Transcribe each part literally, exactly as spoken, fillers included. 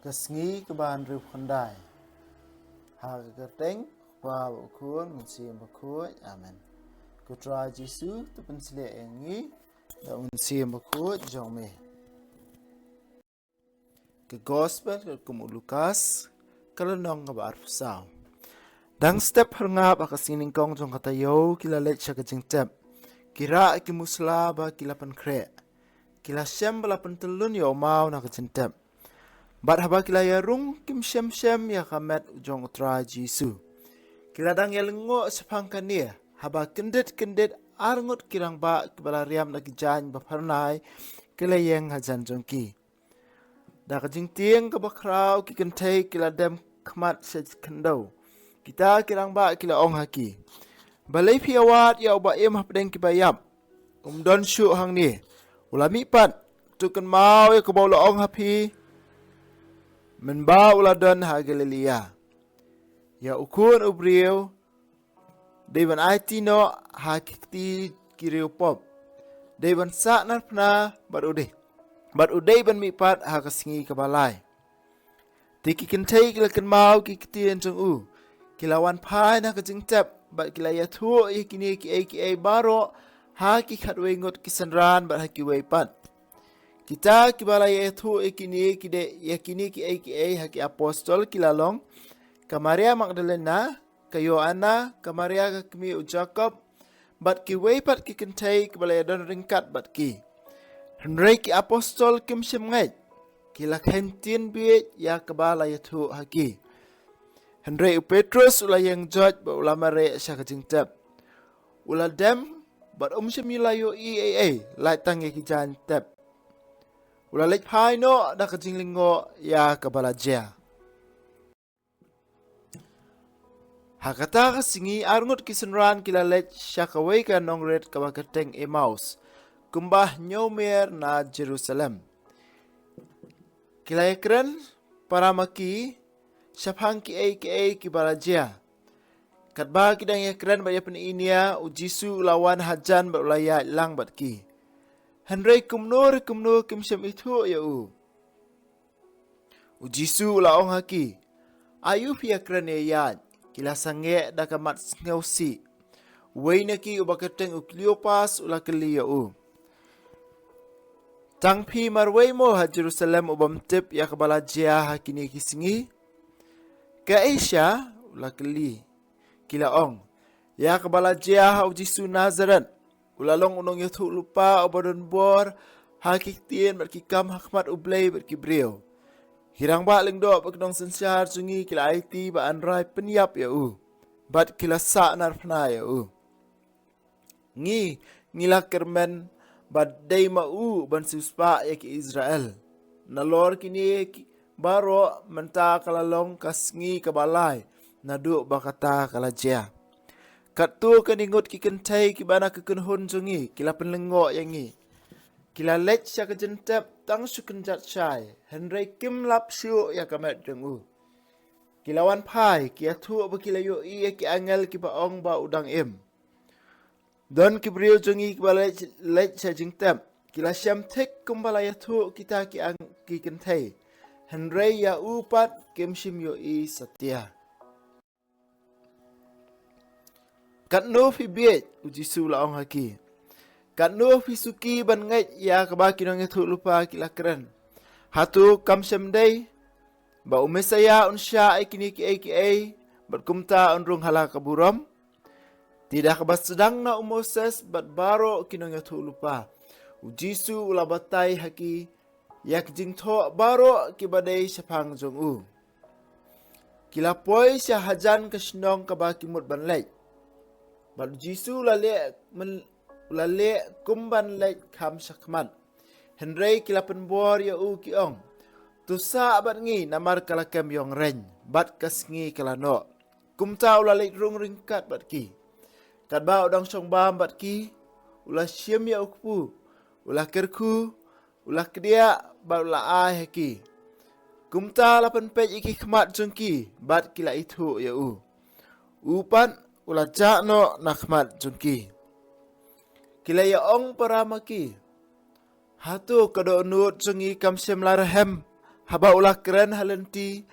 Ka sngi kaba hynriew khyndai. Ha ka kyrteng u Kpa bad u Khun, Mynsiem Bakhuid. Amen. Ko Trai Jisu, to pynshlur ïa ngi da u Mynsiem Bakhuid jong me. Ka Gospel katkum u Lukas, ka lynnong kaba arphew saw. Dang step hynrei ha ka sngi nyngkong jong ka taïew ki la leit sha ka jingtep. Ki rah ki musla bad ki la pynkhreh. Ki la shem ba la pyntyllun ïa u maw na ka jingtep. Bad haba ki la ïarung kim shem shem ïa ka met jong u Trai Jisu. Ki la dang ïalyngngoh shaphang kane, haba kyndit kyndit arngut ki rangbah kiba la riam da ki jaiñ ba phyrnai, ki la ïeng hajan jong ki. Da ka jingtieng kaba khraw ki kynthei ki la dem khmat sha khyndew. Kita ki rangbah ki la ong ha ki, balei phi ïawad ïa uba im hapdeng kiba ïap? Um don shuh hangne. U la mihpat. To kynmaw ïa kaba u la ong ha phi mynba u la don ha Galilea. Ïa u Khun u briew dei ban aiti noh ha ki kti ki riewpop. Dei ban sah narphna bad u dei, bad u dei ban mihpat ha ka sngi kaba lai. Te ki kynthei ki la kynmaw ki ktien jong u. Ki la wan phai na ka jingtep bad ki la ïathuh ïa kine kiei kiei baroh ha ki khatwei ngut ki synran bad ha kiwei pat. Kita kiba la ïathuh ïa kine ki dei, ïa kine kiei kiei ha ki apostol ki la long ka Maria Magdalena, ka Joanna, ka Maria ka kmie u Jakob, bad kiwei pat ki kynthei kiba la ïadon ryngkat bad ki. Hynrei ki apostol kim shym ngeit. Ki la kheiñ ktien bieit ïa kaba la ïathuh ha ki. Hynrei u Petrus u la ïeng joit bad u la mareh sha ka jingtep. U la dem bad um shym la ïohi ei ei, lait tang ïa ki jaiñ tep. U la leit phai noh da ka jinglyngngoh ïa kaba la jia. Ha kata ka sngi arngut ki synran ki la leit sha kawei ka nongrit kaba kyrteng Emmaus, kumba hynñiew mier na Jerusalem. Ki la ïakren para ma ki shaphang kiei kiei kiba la jia. Katba ki dang ïakren bad ïapyniaid, u Jisu u la wan hajan bad u la ïaid lang bad ki. Hynrei kumno re kumno kim shym ithuh ïa u. U Jisu u la ong ha ki, aïu phi ïakren ïaid? Ki la sangeh da ka mat sngewsih. Uwei na ki uba kyrteng u Kleopas u la kylli ïa u, tang phi marwei mo ha Jerusalem u bym tip ïa kaba la jia ha kine ki sngi? Kaei sha? U la kylli. Ki la ong, ïa kaba la jia ha u Jisu Nasaret. U la long u nongïathuhlypa uba don bor ha ki ktien bad ki kam ha khmat U Blei bad ki briew. Ki rangbah lyngdoh bad ki nongsynshar jong ngi ki la aiti ba yn rai pynïap ïa u bad ki la sah narphna ïa u. Ngi, ngi la kyrmen ba dei ma u ban siewspah ïa ki Israel. Nalor kine ki baroh mynta ka la long ka sngi kaba lai naduh ba kata ka la jia. Katto katne ngut ki kynthei kiba na ka kynhun jong ngi ki la pynlyngngoh ïa ngi. Ki la leit sha ka jingtep tang shu kynjat shai, hynrei kim lap shuh ïa ka met jong u. Ki la wan phai, ki ïathuh ba ki la ïohi ïa ki angel kiba ong ba u dang im. Don ki briew jong ngi kiba leit, leit sha jingtep. Ki la shem thik kumba la ïathuh kita ki ang-, ki kynthei. Hynrei ïa u pat kim shym ïohi satia. Katno phi bieit, u Jisu u la ong ha ki. Katno phi suki ban ngeit ïa kaba ki nongïathuhlypa ki la kren. Hato kam shym dei ba u Messaïah un shah ïa kine kiei kiei bad kumta un rung ha la ka burom? Te da kaba sdang na u Moses bad baroh ki nongïathuhlypa, u Jisu u la batai ha ki ïa ki jingthoh baroh kiba dei shaphang jong u. Ki la poi sha hajan ka shnong kaba ki mut ban leit. Bad u Jisu u la leh men-, u la leh kum ban leit kham shakhmat. Hynrei ki la pynbor ïa u ki ong, to sah bad ngi namar ka la kem ïong reiñ bad ka sngi ka la noh. Kumta u la leit rung ryngkat bad ki. Katba u dang shong bam bad ki, u la shim ïa u kpu, u la kyrkhu, u la kdiah bad u la ai ha ki. Kumta la pynpeit ïa ki khmat jong ki bad ki la ithuh ïa u. U pat u la jah noh na khmat jong ki. Ki la ïa ong para ma ki, hato ka dohnud jong ngi kam shym la rhem Haba u la kren ha lynti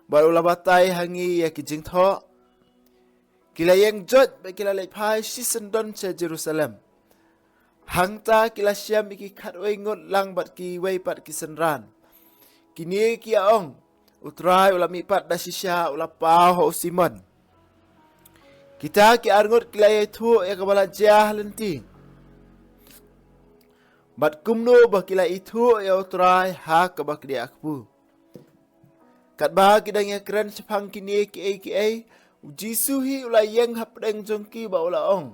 bad u la batai ha ngi ïa ki jingthoh, ki la ïeng joit bad ki la leit phai shisyndon sha Jerusalem. Hangta ki la shem ïa ki khatwei ngut lang bad kiwei pat ki synran. Kine ki ïa ong, U Trai u la mihpat da shisha, u la paw ha u Simon. Kita ki arngut ki la ïathuh ïa kaba la jia ha lynti, bad kumno ba ki la ithuh ïa U Trai ha kaba kdiah kpu. Katba ki dang ïakren shaphang kine kiei kiei, U Jisu hi u la ïeng hapdeng jong ki bad u la ong,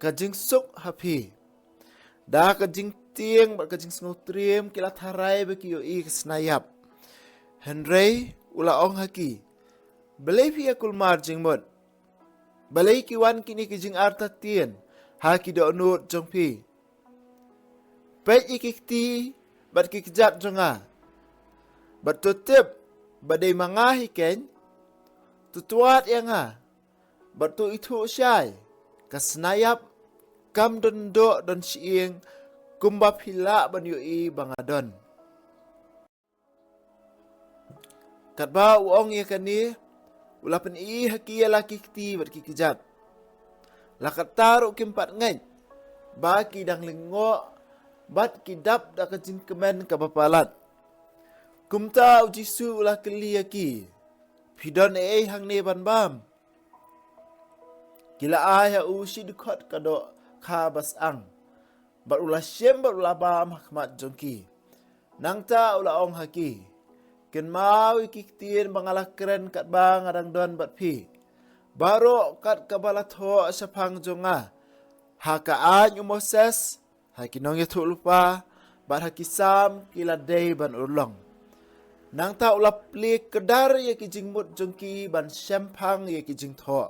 Ka jingsuk ha phi. Da ka jingtieng bad ka jingsngewtriem ki la tharai ba ki ïohi ka snaiap. Hynrei u la ong ha ki, Balei phi ïa kulmar jingmut? Balei ki wan kine ki jingartatien ha ki dohnud jong phi? Peit ïa ki kti bad ki kjat jong nga, bad to tip ba dei ma nga hi keiñ. To twad ïa nga bad to ithuh shai, ka snaiap kam don doh don shyieng kumba phi lah ban ïohi ba nga don. Katba u ong ïa kane, u la pyni ha ki ïa la ki kti bad ki kjat. La katta ruh kim pat ngeit ba ki dang lyngngoh bad ki dap da ka jingkmen kaba palat. Kumta U Jisu u la kylli ïa ki, Phi don ei ei hangne ban bam? Ki la ai ha u shi dkhot ka dohkha ba syang, bad u la shim bad u la bam ha khmat jong ki. Nangta u la ong ha ki, Kynmaw ïa ki ktien ba nga la kren katba nga dang don bad phi, baroh kat kaba la thoh shaphang jong nga ha ka aiñ u Moses, ha ki nongïathuhlypa bad ha ki Salm ki la dei ban urlong. Nangta u la plie kdar ïa ki jingmut jong ki ban shemphang ïa ki jingthoh,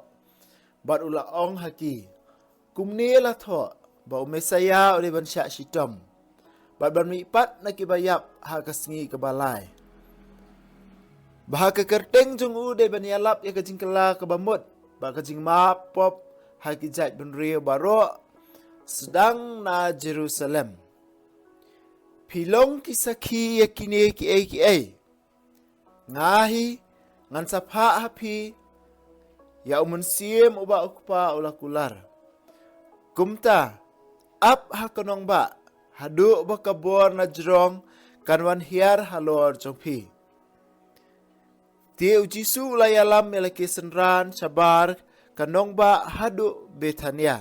bad u la ong ha ki, Kumne la thoh ba u Messaïah u dei ban shah shitom bad ban mihpat na kiba ïap ha ka sngi kaba lai, ba ha ka kyrteng jong u dei ban ïalap ïa ka jingkylla kaba mut bad ka jingmap pop ha ki jaitbynriew baroh, sdang na Jerusalem. Phi long ki sakhi ïa kine kiei kiei. Nga hi ngan sa phah ha phi ïa u Mynsiem uba U Kpa u la kular. Kumta, ap ha ka nongbah haduh ba ka bor na jrong kan wan hiar halor jong phi. Te U Jisu u la ïalam ïa la ki synran shabar ka nongbah haduh Bethania.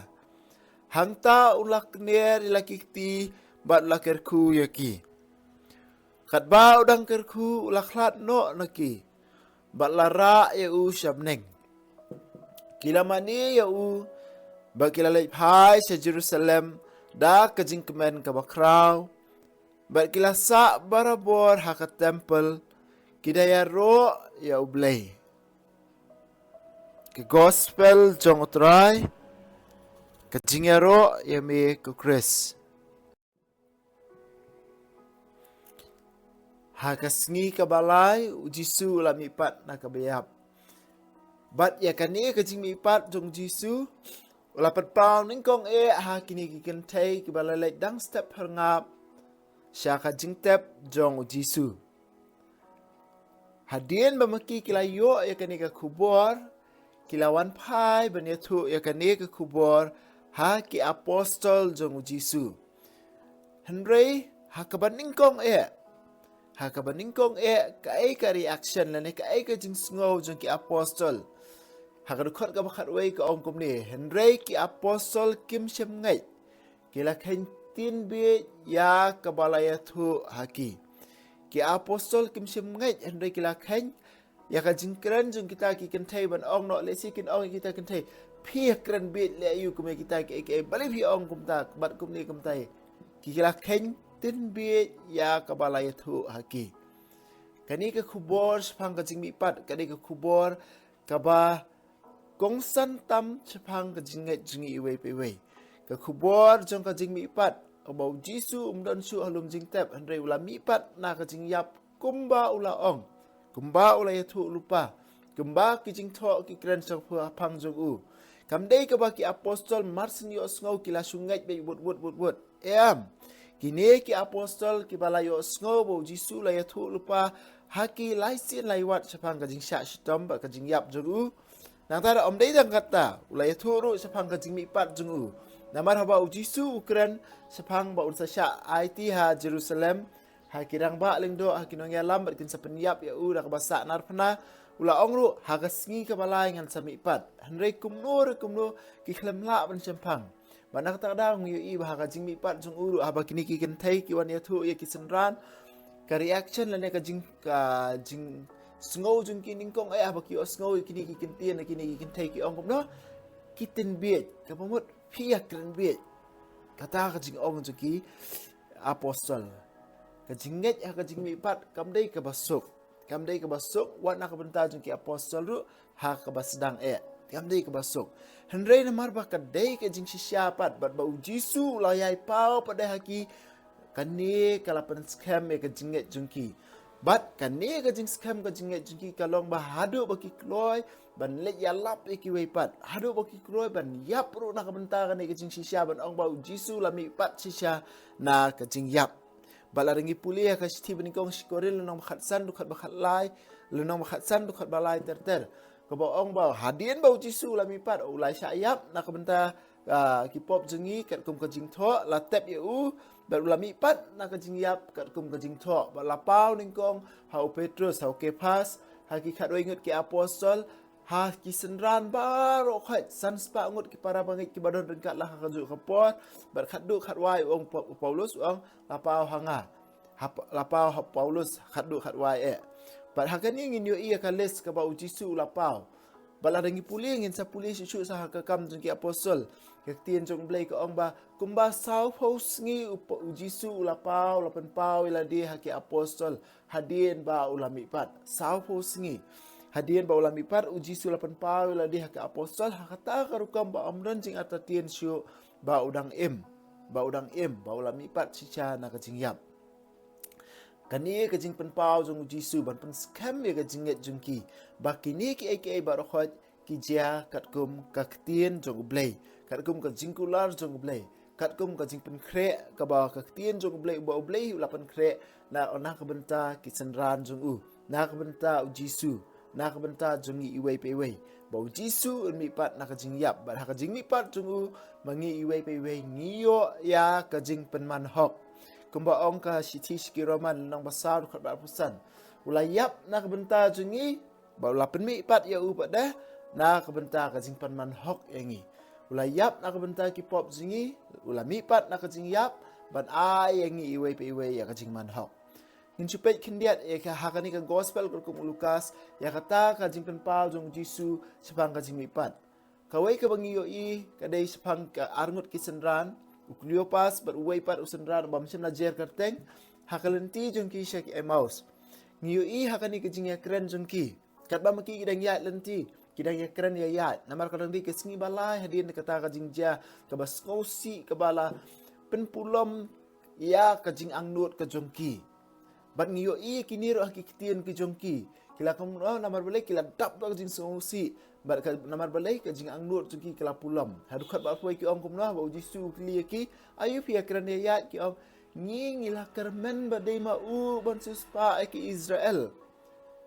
Hangta u la kner ïa la ki kti bad u la kyrkhu ïa ki. Katba u dang kyrkhu u la khlad noh na ki bad la rah ïa u sha bneng. Ki la mane ïa u bad ki la leit phai sha Jerusalem da ka jingkmen kaba khraw, bad ki la sah barabor ha ka templ, ki da ïaroh ïa U Blei. Ka Gospel jong U Trai. Ka jingïaroh ïa me ko Khrist. Ha ka sngi kaba lai U Jisu u la mihpat na kaba ïap. Bad ïa kane ka jingmihpat jong U Jisu u la pynpaw nyngkong eh ha kine ki kynthei kiba la leit dang step pyrngap sha ka jingtep jong U Jisu. Hadien ba ma ki ki la ïoh ïa kane ka khubor, ki la wan phai ban ïathuh ïa kane ka khubor ha ki apostol jong U Jisu. Hynrei ha kaba nyngkong eh, ha kaba nyngkong eh, kaei ka reaction lane kaei ka jingsngew jong ki apostol? Ha ka dkhot kaba khatwei ka ong kumne, hynrei ki apostol kim shym ngeit. Ki la kheiñ tin biej ïa kaba la ïathuh ha ki. Ki apostol kim shym ngeit, hynrei ki la kheiñ ïa ka jingkren jong kita ki kynthei ban ong noh, lehse kin ong ïa kita kynthei, phi kren biej leh aïu kum ïa kita kiei kiei, balei phi ong kumta bad kumne kumta. Ki la kheiñ tin biej ïa kaba la ïathuh ha ki. Kane ka khubor shaphang ka jingmihpat ka dei ka khubor kaba kongsan tam shaphang ka jingngeit jong ngi iwei pa iwei. Ka khubor jong ka jingmihpat, uba U Jisu um don shuh ha lum jingtep, hynrei u la mihpat na ka jingïap kumba u la ong, kumba u la ïathuh lypa, kumba ki jingthoh ki kren shaphang jong u. Kam dei kaba ki apostol mar syn ïohsngew ki la shu ngeit beit wut wut wut wut. Em. Kine ki apostol kiba la ïohsngew ba u Jisu u la ïathuh lypa ha ki lai sien lai wat shaphang ka jingshah shitom bad ka jingïap jong u. Nangta da ym dei tang katta, u la ïathuh ruh shaphang ka jingmihpat jong u. Namar haba u Jisu u kren shaphang ba un sa shah aiti ha Jerusalem, ha ki rangbah lyngdoh, ha ki nongïalam bad kin sa pynïap ïa u da kaba sahnarphna, u la ong ruh, ha ka sngi kaba lai ngan sa mihpat. Hynrei kumno re kumno ki khlem lah ban shemphang. Bad na kata ka daw ngi ïohi ba ha ka jingmihpat jong u ruh, haba kine ki kynthei ki wan ïathuh ïa ki synran, ka reaction lane ka jing, ka jingsngew jong ki nyngkong eh, haba ki ïohsngew ïa kine ki ktien, kine ki kynthei ki ong kumno, ki tynbiej, kaba mut phi ïa kren biej. Kata ka jingong jong ki apostol. Ka jingngeit ha ka jingmihpat kam dei kaba suk. Kam dei kaba suk, wat na ka bynta jong ki apostol ruh, ha kaba sdang eh. Kam dei kaba suk. Hynrei namar ba ka dei ka jingshisha pat, bad ba u Jisu u la ïai paw pat de ha ki, kane ka la pynskhem ïa ka jingngeit jong ki. Bad kane ka jingskhem ka jingngeit jong ki ka long ba haduh ba ki kloi ban leit ïalap ïa kiwei pat. Haduh ba ki kloi ban ïap ruh na ka bynta kane ka jingshisha ban ong ba u Jisu u la mihpat shisha na ka jingïap. Bad lada ngi pule ha ka shithi banyngkong shi Korinth lynnong ba khatsan dkhot ba khatlai, lynnong ba khatsan dkhot ba lai ter ter. Kaba ong ba hadien ba u Jisu u la mihpat, u la shah ïap na ka bynta, ah, ki pop jong ngi katkum ka jingthoh, la tep ïa u, bad u la mihpat na ka jingïap katkum ka jingthoh. Bad la paw nyngkong ha u Petrus, ha u Kephas, ha ki khatwei ngut ki apostol, ha ki synran baroh khoit, san spah ngut ki para bangeit kiba don ryngkat la ha kajuh ka por, bad khatduh khatwai u ong Pa-, u Paulus u ong, la paw ha nga. Ha Pa-, la paw ha Paulus khatduh khatwai eh. Bad ha kane ngin ïohi ïa ka list kaba u Jisu u la paw. Bad lada ngi pule ngin sa pule shuh shuh sa ha ka Kam jong ki Apostol. Ka ktien jong u Blei ka ong ba kumba sawphew sngi u Pa-, u Jisu u la paw, la pynpaw ïa lade ha ki apostol. Hadien ba u la mihpat. Sawphew sngi. Hadien ba u la mihpat u Jisu la pynpaw ïa lade ha ki apostol. Ha kata ka rukom ba ym don jingartatien shuh ba u dang im. Ba u dang im. Ba u la mihpat shisha na ka jingïap. Kane ka jingpynpaw jong u Jisu ban pynskhem ïa ka jingngeit jong ki. Ba kine kiei kiei baroh khoit ki jia katkum ka ktien jong u Blei. Katkum ka jingkular jong u Blei. Katkum ka jingpynkhreh kaba ka ktien jong u Blei, uba u Blei u la pynkhreh na, na ka bynta ki synran jong u. Na ka bynta u Jisu. Na ka bynta jong ngi iwei pa iwei. Ba u Jisu un mihpat na ka jingïap. Bad ha ka jingmihpat jong u, ma ngi iwei pa iwei ngi ïoh ïa ka jingpynman hok. Kumba ong ka shithi sha ki Roman lynnong ba saw dkhot ba arphew san. U la ïap na ka bynta jong ngi, bad u la pynmihpat ïa u pat de, na ka bynta ka jingpynman hok ïa ngi. U la ïap na ka bynta ki pop jong ngi, u la mihpat na ka jingïap, ban ai ïa ngi iwei pa iwei ïa ka jingman hok. Ngin shu peit khyndiat ïa ka ha kane ka gospel katkum u Lukas, ïa kata ka jingpynpaw jong u Jisu, shaphang ka jingmihpat. Kawei kaba ngi ïohi, ka dei shaphang ka arngut ki synran, u Kleopas, bad uwei pat u synran, uba ym shym la jer kyrteng, ha ka lynti jong ki sha ki Emmaus. Ngi ïohi ha kane ka jingïakren jong ki. Katba ma ki ki dang ïaid lynti, ki dang ïakren ïaid. Namar ka dang dei ka sngi ba lai, hadien kata ka jingjia, kaba sngewsih, kaba la pynpulom, ïa ka jingangnud ka jong ki. Bad ngi ïohi kine ruh ha ki ktien ki jong ki. Ki la kum, oh, namar balei ki la dap da ka jingsngewsih. Bad ka, namar balei ka jingangnud jong ki ki la pulom. Ha dkhot ba arphew ki ong kumno, ba u Jisu u kylli ïa ki. Aïu phi ïakren ïaid ki ong. Ngi ngi la kyrmen ba dei ma u ban siewspah ïa ki Israel.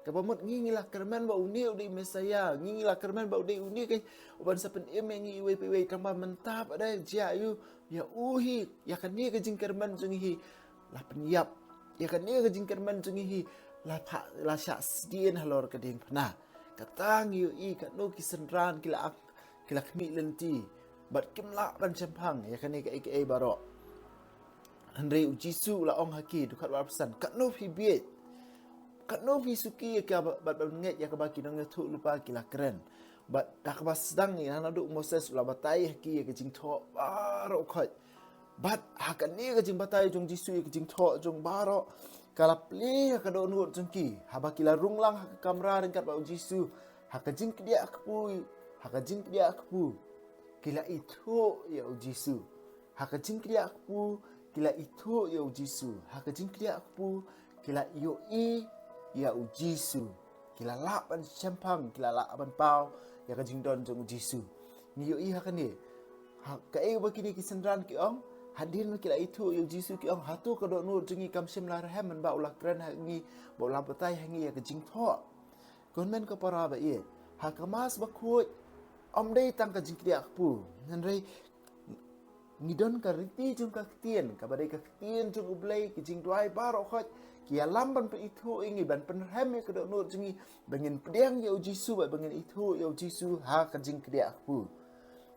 Kaba mut ngi ngi la kyrmen ba une u dei Messaïah. Ngi ngi la kyrmen ba u dei une ka, u ban sa pynim ïa ngi iwei pa iwei tang ba mynta pat de jia aïu. Ïa u hi, ïa kane ka jingkyrmen jong ngi hi, la pynïap. Ïa kane ka jingkyrmen jong ngi hi, la pha-, la shah sdien halor ka diengphna. Kata ngi ïohi katno ki synran ki la ak-, ki la khmih lynti. Bad kim lah ban shemphang, ïa kane kaei kaei baroh. Hynrei u Jisu u la ong ha ki, dkhot ba arphew san, katno phi bieit. Katno phi suki ïa kaba, bad ban ngeit ïa kaba ki nongïathuhlypa ki la kren. Bad da kaba sdang ïa naduh u Moses u la batai ha ki ïa ka jingthoh baroh khoit. Bad ha kane ka jingbatai jong u Jisu ïa ka jingthoh jong baroh, ka la plie ha ka dohnud jong ki. Haba ki la rung lang ha ka kamra ryngkat bad u Jisu, ha ka jingkdiah kpu, ha ka jingkdiah kpu, ki la ithuh ïa u Jisu. Ha ka jingkdiah kpu, ki la ithuh ïa u Jisu. Ha ka jingkdiah kpu, ki la ïohi ïa u Jisu. Ki la lah ban shemphang, ki la lah ban paw ïa ka jingdon jong u Jisu. Ngi ïohi ha kane. Ha, kaei ba kine ki synran ki ong, Hadien ba ki la ithuh ïa u Jisu ki ong, hato ka dohnud jong ngi kam shym la rhem, mynba u la kren ha ngi, ba u la batai ha ngi ïa ka jingthoh. Ko hynmen ko para ba ïeit, ha ka Mass Bakhuid ym dei tang ka jingkdiah kpu, hynrei ngi don ka riti jong ka ktien, kaba dei ka ktien jong U Blei, ki jingduwai baroh khoit ki ïalam ban pynithuh ïa ngi, ban pynrhem ïa ka dohnud jong ngi, ba ngin pdiang ïa u Jisu, ba, ba ngin ithuh ïa u Jisu ha ka jingkdiah kpu.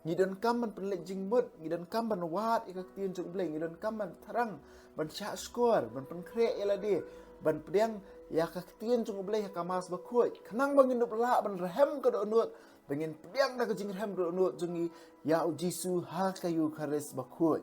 Ngi donkam ban pynleit jingmut, ngi donkam ban wad ïa ka ktien jong U Blei, ngi donkam ban thrang, ban shahshkor, ban pynkhreh ïa lade, ban pdiang ïa ka ktien jong U Blei ha ka Mass Bakhuid, khnang ba ngin dup lah ban rhem ka dohnud, ba ngin pdiang da ka jingrhem dohnud jong ngi ïa u Jisu ha ka Eukharist Bakhuid.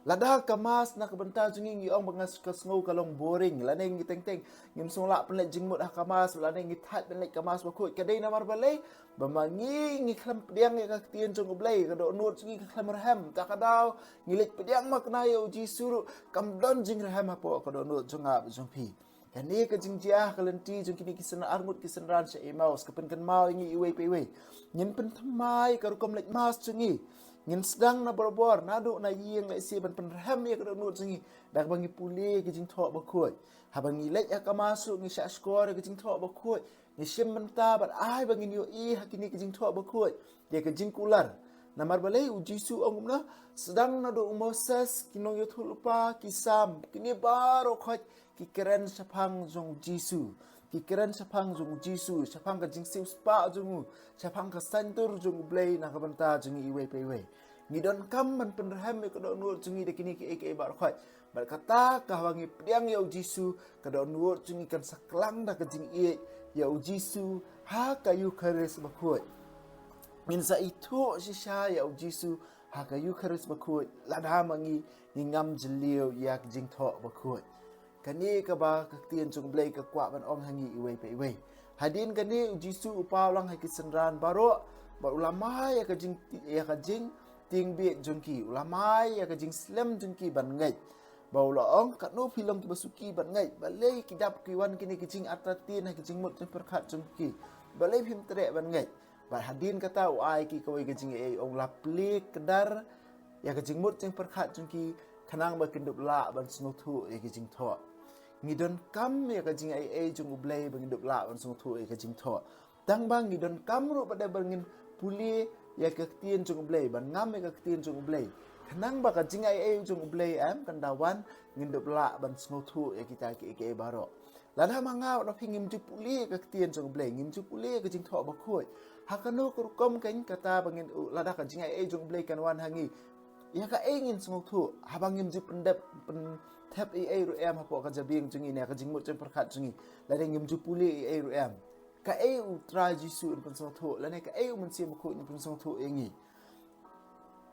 Lada ka Mass na ka bynta jong ngi, ngi ong ba nga s-, ka sngew ka long boring, lane ngi teng teng ngim sngew lah pynleit jingmut ha ka Mass, lane ngi thait ban leit ka Mass Bakhuid, ka dei namar balei? Ba ma ngi, ngi khlem pdiang ïa ka ktien jong U Blei, ka dohnud jong ngi ka khlem rhem. Ta ka daw ngi leit pdiang makna ïa u Jisu ruh, kam don jingrhem hapoh ka dohnud jong nga bad jong phi. Kane ka jingjia ha ka lynti jong kine ki syn-, arngut ki synran sha Emmaus ka pynkynmaw ïa ngi iwei pa iwei. Ngin pynthymmai ka rukom leit Mass jong ngi. Ngin sdang na barabor, naduh na ïing lehse, ban pynrhem ïa ka dohnud jong ngi da kaba ngi pule ïa ka Jingthoh Bakhuid. Haba ngi leit ha ka Mass ruh ngi shahshkor ïa ka Jingthoh Bakhuid, ngi shim bynta bad ai ba ngin ïohi ha kine ki Jingthoh Bakhuid ïa ka jingkular. Namar balei? U Jisu ong kumno, sdang naduh u Moses, ki nongïathuhlypa, ki Salm, kine baroh khoit ki kren shaphang jong u Jisu. Ki kren shaphang jong u Jisu, shaphang ka jingsiewspah jong u, shaphang ka saiñdur jong U Blei na ka bynta jong ngi iwei pa iwei. Ngi donkam ban pynrhem ïa ka dohnud jong ngi da kine kiei kiei baroh khoit. Bad kata ka, haba ngi pdiang ïa u Jisu, ka dohnud jong ngi kan sa klang da ka jingïeit ïa u Jisu ha ka Eukharist Bakhuid. Ngin sa ithuh shisha ïa u Jisu ha ka Eukharist Bakhuid, lada ma ngi, ngi ngam jylliew ïa ka Jingthoh Bakhuid. Kane kaba ka Ktien jong U Blei ka kwah ban ong ha ngi iwei pa iwei. Hadien kane u Jisu u paw lang ha ki synran baroh, bad u la mai ïa ka jing, ïa ka jingtieng bieit jong ki, u la mai ïa ka jingslem jong ki ban ngeit. Bad u la ong, katno phi long kiba suki ban ngeit, balei ki dap ki wan kine ki jingartatien ha ki jingmut jingpyrkhat jong ki, balei phim treh ban ngeit? Bad hadien kata u ai ki kawei ka jingaiei, ong, la plie kdar ïa ka jingmut jingpyrkhat jong ki, khnang ba kin dup lah ban sngewthuh ïa ka jingthoh. Ngi donkam ïa ka jingaiei jong U Blei ba ngin dup lah ban sngewthuh ïa ka jingthoh. Tang ba ngi donkam ruh pat de ba ngin pule ïa ka Ktien jong U Blei, ban ngam ïa ka Ktien jong U Blei, khnang ba ka jingaiei jong U Blei, em, kan da wan, ngin dup lah ban sngewthuh ïa kita kiei kiei baroh. Lada ma nga bad ma phi ngim ju pule ïa ka Ktien jong U Blei, ngim ju pule ïa ka Jingthoh Bakhuid, ha kano ka rukom kan kata ba ngin, lada ka jingaiei jong U Blei kan wan ha ngi, ïa kaei ngin sngewthuh haba ngim ju pyndep, pynthep ei ei ruh, em, hapoh ka jabieng jong ngi ne ka jingmut jingpyrkhat jong ngi, lada ngim ju pule ei ei ruh, em? Kaei U Trai Jisu un pynsngewthuh, lane kaei U Mynsiem Bakhuid un pynsngewthuh ïa ngi?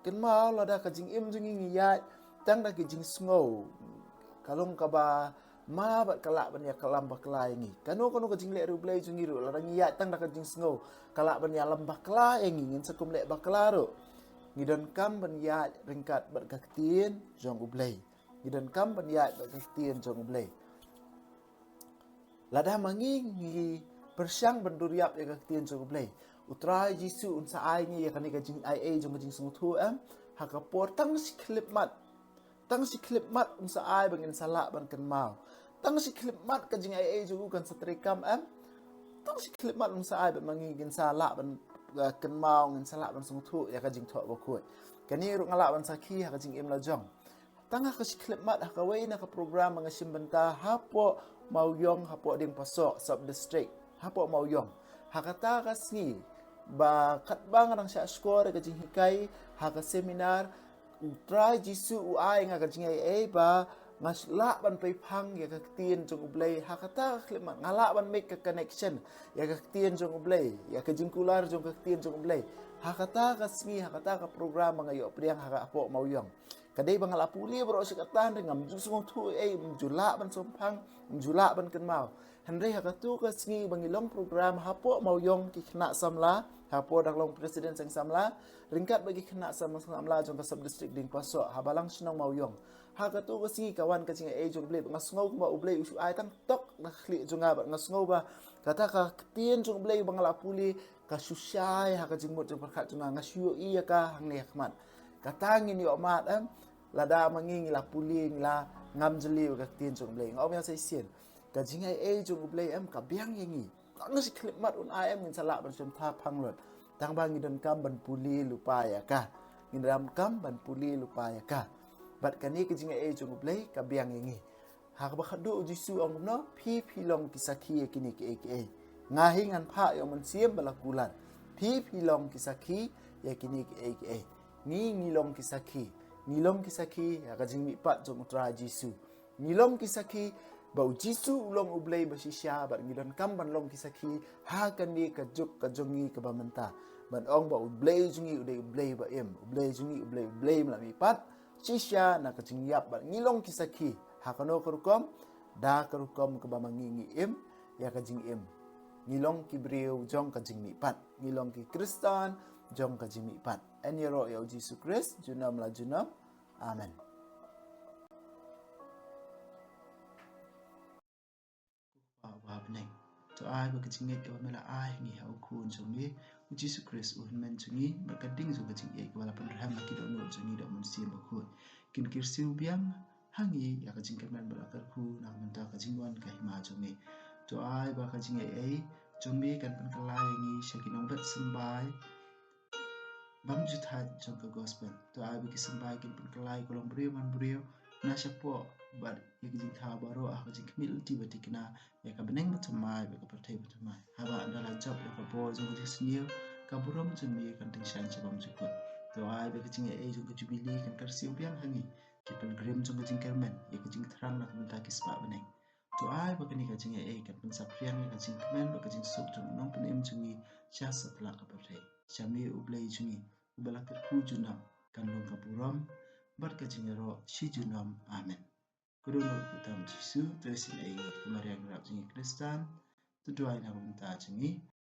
Kynmaw, lada ka jingim jong ngi ngi ïaid tang da ki jingsngew, ka long kaba ma bad ka lah ban ïalam bakla ïa ngi. Kano kano ka jingleh riewblei jong ngi ruh, lada ngi ïaid tang da ka jingsngew ka lah ban ïalam bakla ïa ngi, ngin sa kum leh bakla ruh. Ngi donkam ban ïaid ryngkat bad ka Ktien jong U Blei. Ngi donkam ban ïaid bad ka Ktien jong U Blei. Lada ma ngi ngi pyrshang ban duriap ïa ka Ktien jong U Blei, U Trai Jisu un sa ai ngi ïa kane ka jingaiei jong ka jingsngewthuh, em, ha ka por tang shi khyllipmat. Tang shi khyllipmat un sa ai ba ngin sa lah ban kynmaw. Tang shi khyllipmat ka jingaiei jong U kan sa treikam, em. Tang shi khyllipmat un sa ai ba ma ngi ngin sa lah ban, eh, kynmaw, ngin sa lah ban sngewthuh ïa ka Jingthoh Bakhuid. Kane ruh nga lah ban sakhi ha ka jingim la jong. Tang ha ka shi khyllipmat, ha kawei na ka program ba nga shim bynta hapoh Mawïong, hapoh Diengpasoh Sub District, hapoh Mawïong. Ha kata ka sngi, ba katba nga dang shahshkor ïa ka jinghikai ha ka seminar, U Trai Jisu u ai nga ka jingaiei ba nga lah ban peiphang ïa ka Ktien jong U Blei. Ha kata ka khyllipmat nga lah ban make ka connection ïa ka Ktien jong U Blei, ïa ka jingkular jong ka Ktien jong U Blei, ha kata ka sngi, ha kata ka program ba nga ïoh pdiang ha ka, hapoh Mawïong. Ka dei ba nga la pule baroh shi katta, hynrei ngam ju sngewthuh ei ei, ngam ju lah ban sngewthuh, ngam ju lah ban kynmaw. Hynrei ha katu ka sngi ba ngi long program hapoh Mawïong, ki khynnah samla, hapoh dang long president seng samla, ryngkat bad ki khynnah sam-, samla jong ka Sub District Diengpasoh ha Balang Shnong Mawïong. Ha katu ka sngi ka wan ka jingaiei jong U Blei, ba nga sngew kumba U Blei u shu ai tang tok na ka khlieh jong nga, bad nga sngew ba kata ka Ktien jong U Blei ba nga la pule ka shu shai ha ka jingmut jingpyrkhat jong nga, nga shu ïohi ïa ka hangne ha khmat. Kata ngin ïoh mad, em, Lada ma ngi ngi la pule, ngi la ngam jylliew ïa ka ktien jong U Blei. Nga ong ïa sa shisien, ka jingaiei jong U Blei em ka biang ïa ngi. Tang shi khyllipmat un ai em ngin sa lah ban shim tha phang lut. Tang ba ngi donkam ban pule lypa ïa ka. Ngi donkam ban pule lypa ïa ka. Bad kane ka jingaiei jong U Blei ka biang ïa ngi. Ha kaba khadduh U Jisu u ong kumno, phi phi long ki sakhi ïa kine kiei kiei. Nga hi ngan phah ïa u Mynsiem ba la kular. Phi phi long ki sakhi ïa kine kiei kiei. Ngi ngi long ki sakhi. Ngi long ki sakhi ïa ka jingmihpat jong U Trai Jisu. Ngi long ki sakhi ba U Jisu u long U Blei ba shisha, bad ngi donkam ban long ki sakhi ha kane ka juk ka jong ngi kaba mynta. Ban ong ba U Blei jong ngi u dei U Blei ba im, U Blei jong ngi U Blei, U Blei ba la mihpat shisha na ka jingïap, bad ngi long ki sakhi ha kano ka rukom? Da ka rukom kaba ma ngi ngi im ïa ka jingim. Ngi long ki briew jong ka jingmihpat, ngi long ki Khristan jong ka jingmihpat. Yn ïaroh ïa U Jisu Khrist junom la junom. Amen. Ko Kpa uba ha bneng, to ai ba ka jingngeit kaba me la ai ha ngi ha u Khun jong me U Jisu Khrist, u Hynmen jong ngi, bad ka ding jong ka jingïeit kaba la pynrhem ha ki dohnud jong ngi da u Mynsiem Bakhuid, kin kyrsiew biang ha ngi ïa ka jingkyrmen bad la kyrkhu na ka bynta ka jingwan ka hima jong me. To ai ba ka jingaiei jong me kan pynkylla ïa ngi sha ki nongbet symbai bymjukut jong ka gospel. To ai ba ki symbai kin pynkylla ïa ka longbriew manbriew na shapoh bad ïa ki jingthaw baroh ha ka jingkhmih lynti ba thikna ïa ka bneng ba thymmai bad ka pyrthei ba thymmai. Haba ynda la jop ïa ka bor jong ka jingsniew, ka burom jong me kan tyngshaiñ sha bymjukut. To ai ba ka jingaiei jong ka jubili kan kyrsiew biang ha ngi, ki pilgrim jong ka jingkyrmen, ïa ka jingthrang na ka bynta ki spah bneng. To ai ba kane ka jingaiei kan pynsaphriang ïa ka jingkmen bad ka jingsuk jong u Nongpynim jong ngi sha satlak ka pyrthei. Sha me U Blei jong ngi uba la kyrkhu junom, kan long ka burom bad ka jingïaroh shi junom. Amen. Ka dohnud kyrteng U Jisu, to isynei ïa ngi, ka Maria nongrep jong ngi Khristan, to duwai na ka bynta jong ngi.